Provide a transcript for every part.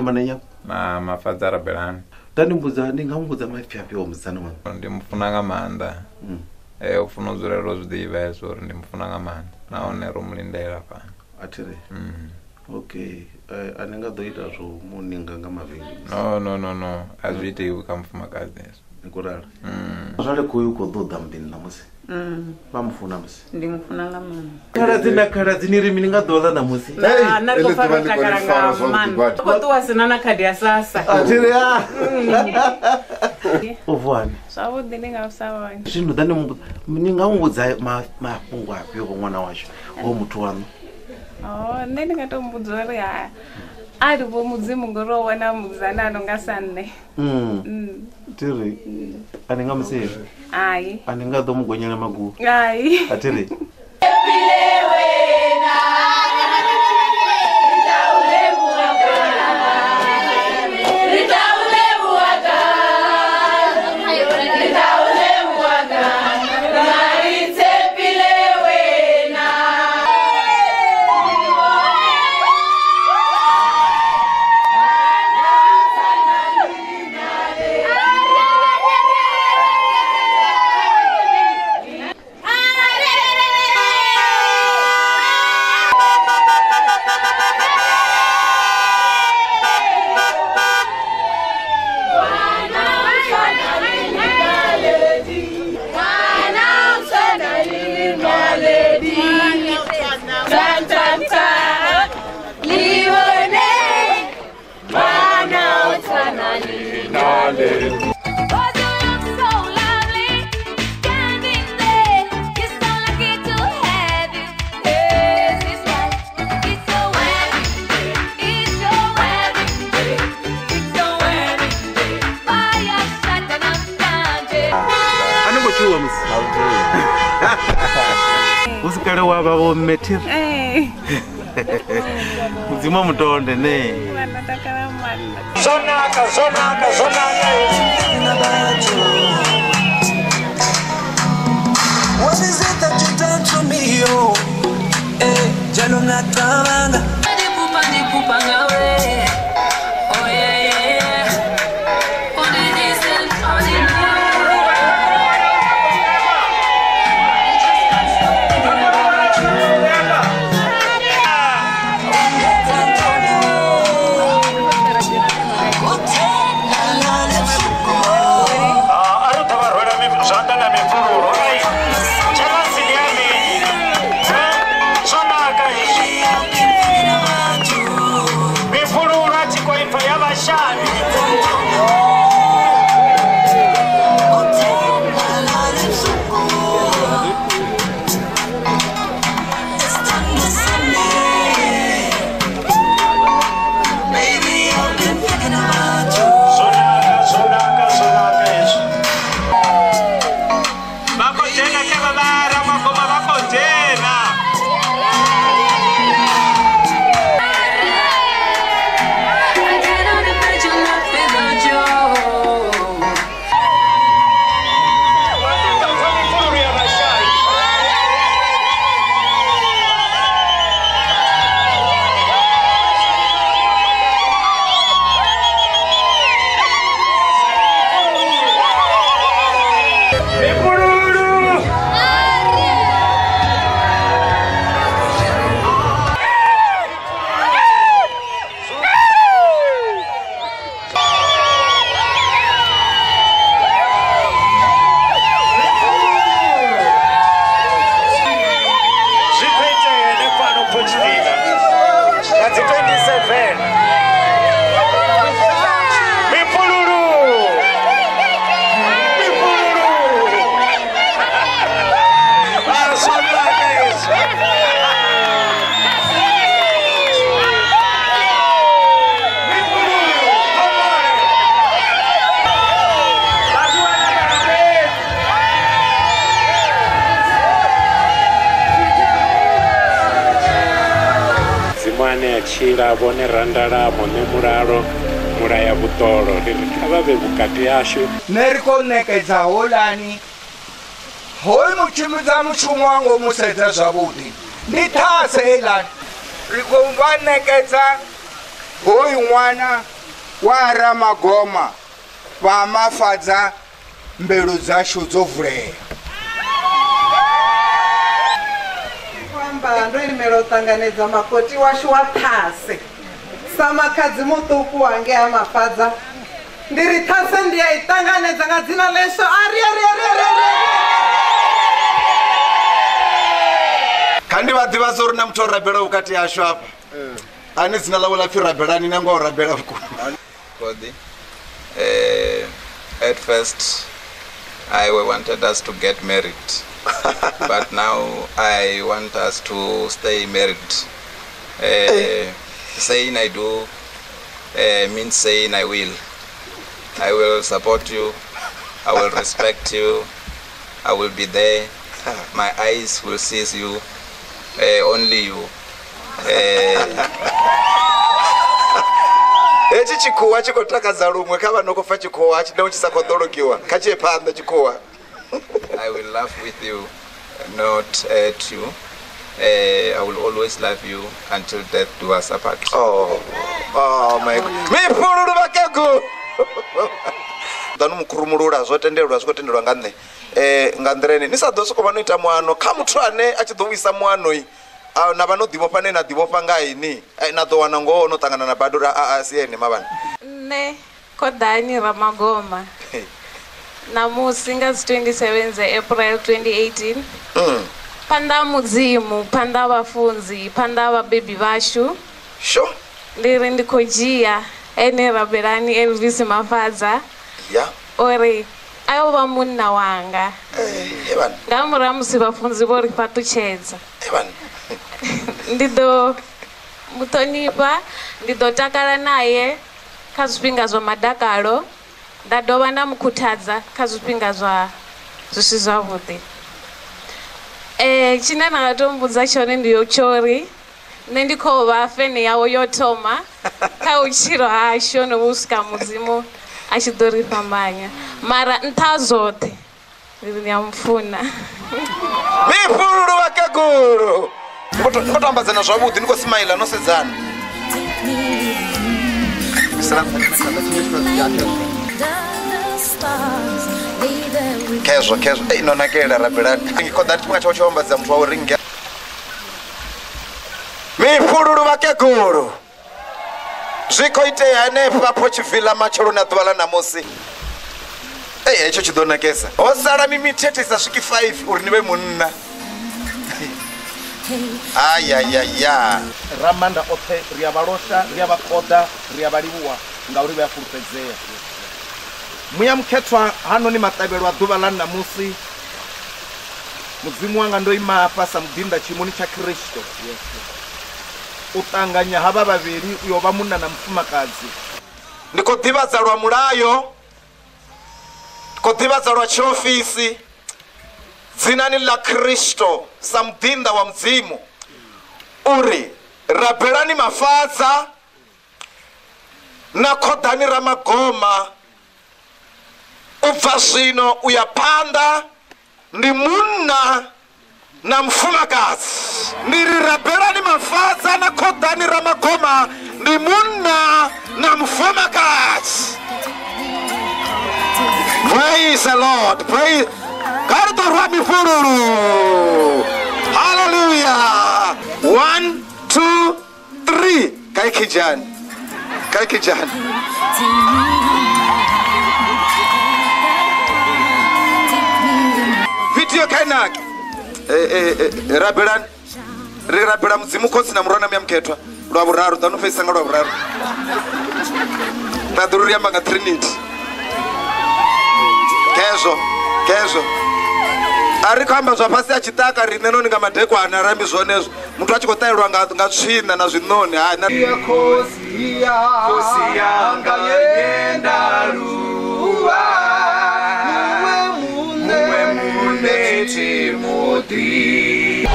amba na nya na Mafadza Rabelani. Tani mbudza ndi nga mbudza maipfi afhio musidzana waṋu? Ndi mufuna nga maanḓa. U funa u dzulela u zwi ḓivha hezwo uri ndi mufuna nga maanḓa nahone ro mu lindela fhano. A thi ri? Okay, a ni nga ḓo ita zwo mu ninga nga mavili? No no no no, a zwi itiwi kha mufumakadzi hezwo. Ni khou ralo? Zwale khoyu u khou ḓo ḓa muḓini ṋamusi. Vha mufuna musi? Ndi mufuna nga maanḓa. Khaladzi na khaladzi ni ri mini nga ḓuvha ḽa ṋamusi? Na ri khou pfa ro takala nga maanḓa. U khou ṱuwa sina na khadi ya SASSA. A thi ri a. U vuwani? Zwavhuḓi ndi nga sa vhoni. Zwino ḓa ni nga muvhudza mafhungo afhio vho ṅwana washu, ho muthu waṋu? Oh, nṋe ndi nga to muvhudza uri ha a ri vho Mudzimu ngori o wana musidzana a no nga sa nṋe. Thi ri a ni nga museli? Hai. A ni nga ḓo mu gonyela magulu? Hai. A thi ri? Usikale wa vha vho mme thi ri. Mudzimu a mutonde ne. Zonaka, zonaka, zonaka. What is it that you done to me, oh? Eh, jalo ngacabanga. Ndipupa, ndipupa ngawe. Oh yeah, yeah, yeah. Tshila vhone randalamo ne mulalo mulaya vhuṱolo ri ri kha vha vhe vhukati hashu. Nṋe ri khou ṋekedza holani hoyu mutshimbidza mushumo wa ngomu sedza zwavhuḓi ndi ṱhase heiḽani ri khou vha ṋekedza hoyu ṅwana Wa Ramagoma vha Mafadza mbilu dzashu dzo vulea. Amba ndo imela u ṱanganedza makoti washu wa ṱhase sa makhadzi muṱuku wange ha Mafadza. Ndi ri ṱhase ndi a i ṱanganedza nga dzina ḽa Yesu. Ari ari ari ari. Kha ndi vha ḓivhadza uri na muthu o rabela vhukati hashu hafha. Ane dzina ḽawe ḽa pfi Rabelani na ngoho rabela vhukuma. At first I wanted us to get married, but now I want us to stay married. Saying I do means saying I will. I will support you, I will respect you, I will be there. My eyes will seize you, only you. Hetshi tshikhuwa tshi khou takadza luṅwe kha vha no khou pfa tshikhuwa tshi tshi sa khou ḓolokiwa kha tshi ye phanḓa tshikhuwa. I will laugh with you, not at you. I will always love you until death do us apart. Oh, oh my God. Mifhululu vhakegulu. Ḓanu mukhurumulula zwo tendelwa zwi khou tendelwa nga nṋe. Nga nḓila ine ni sa ḓo sokou vha no ita muano kha muthu ane a tshi ḓo wisa muano na vha no ḓivhofha ne na ḓivhofha nga ini na ḓo wana ngoho no ṱangana na badi uri a si ene mavhana. Nṋe Khoḓani Ramagoma ṋamusi nga dzi 27 dza April 2018 phanḓa ha Mudzimu, phanḓa ha vhafunzi, phanḓa ha vhabebi vhashu, ndi ri ndi khou dzhia ene Rabelani Elvis Mafadza uri a yo vha munna wanga nga murahu musi vhafunzi vho ri fhaṱutshedza. Ndi ḓo muṱhonifha, ndi ḓo takala naye kha zwifhinga zwa madakalo, nda dovha nda mukhuthadza kha zwifhinga zwa zwi si zwavhuḓi. Tshine nda nga to mbudza tshone ndi yo tshori nṋe ndi khou vha fene yawe yo thoma kha vhutshilo hashu no vhu swika Mudzimu a tshi ḓo ri fhambanya, mara nṱha ha zwoṱhe ndi a mufuna. Mifhululu vhakegulu. Ni khou to ambadzana zwavhuḓi, ni khou smaila no sedzana. Khezwo khezwo no nakela Rabelani. Khoḓani tshifhinga tshawe tsho ambadza muthu wawe ringi. Mifhululu vhakegulu. Zwi khou itea hanefha Photshiviḽa matsheloni a ḓuvha ḽa ṋamusi. Hetsho tshi ḓo nakesa. Ho sala mimithethe i sa swiki 5 uri ni vhe munna. Ayayaya. Ramanda oṱhe ri a vha losha, ri a vha khoḓa, ri a vha livhuwa ngauri vha a fulufhedzea. Muya mukhethwa hanoni maṱavhelo a ḓuvha ḽa ṋamusi. Mudzimu wanga ndo ima hafha sa muḓinḓa tshiimoni tsha Kristo. U ṱanganya havha vhavhili u yo vha munna na mufumakadzi. Ndi khou ḓivhadza lwa mulayo, ndi khou ḓivhadza lwa tshiofisi dzinani ḽa Kristo sa muḓinḓa wa Mudzimu uri Rabelani Mafadza na Khoḓani Ramagoma u bva zwino u ya phanḓa ndi munna na mufumakadzi. Ndi ri Rabelani Mafadza na Khoḓani Ramagoma ndi munna na mufumakadzi. Praise the Lord. Praise. Hallelujah. 1, 2, 3. Kaikijani. Kaikijani. Video kainaki. Rabelani. Ri rabela Mudzimu Khotsi na Murwa na Muya Mukhethwa lwa vhuraru ḓa no fhedzisa nga lwa vhuraru. Ṱaḓulu ri amba nga Trinity. Khezwo, khezwo. A ri khou amba zwa fhasi a tshiṱaka riṋe noni nga madekwana a rambi zwone hezwo. Muthu a tshi khou ṱahelwa nga tswina na zwiṋoni hai na Khosi yanga ye nda luvha muṅwe muṋe Timothy.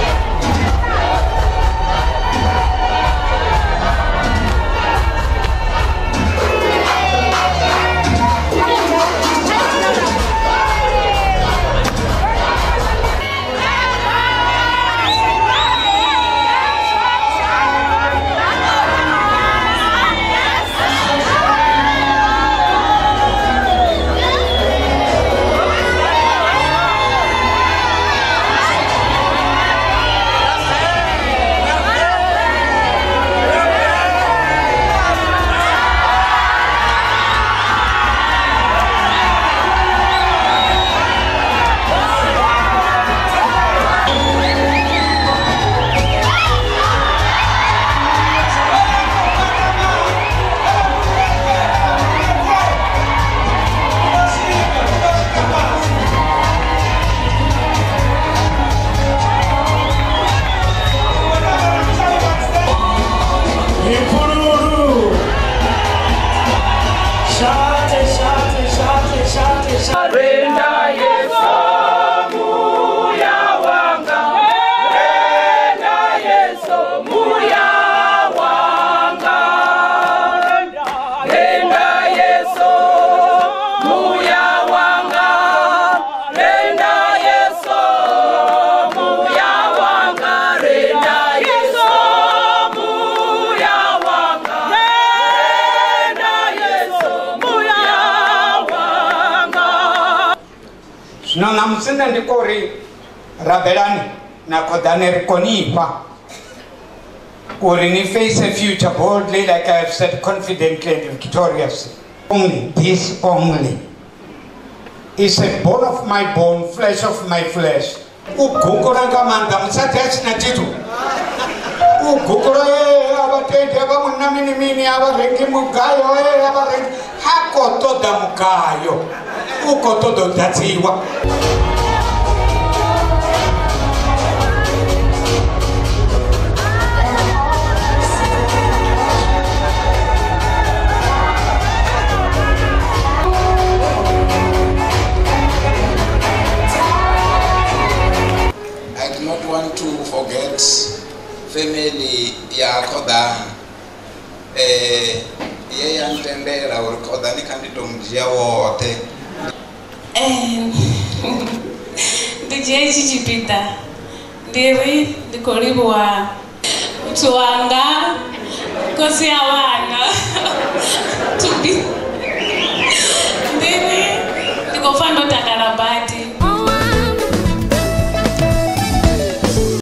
Shate, shate, shate, shate, shate. Renda Yesu muya wanga. Renda Yesu muya wanga. Renda Yesu muya wanga. Renda Yesu muya wanga. Renda Yesu muya wanga. Renda Yesu muya wanga. Zwino ṋamusi nṋe ndi khou ri rabelani na khoḓani ri konifha uri ni face a future boldly, like I have said, confidently and victoriously. Only, this only is a bone of my bone, flesh of my flesh. U gugula nga maanḓa musadzi a sina tshithu. U gugula a vha tendi, a vha munna mini mini, a vha rengi mugayo, a vha rengi. Ha khou ṱoḓa mugayo, u khou ṱoḓa u ḓadziwa. I do not want to forget family ya Khoḓani. Ye ya ntendela uri Khoḓani kha ndi to mu dzhia woṱhe. Ndi dzhia itshi tshipiḓa ndi ri ndi khou livhuwa muthu wanga, khosi ya vhana.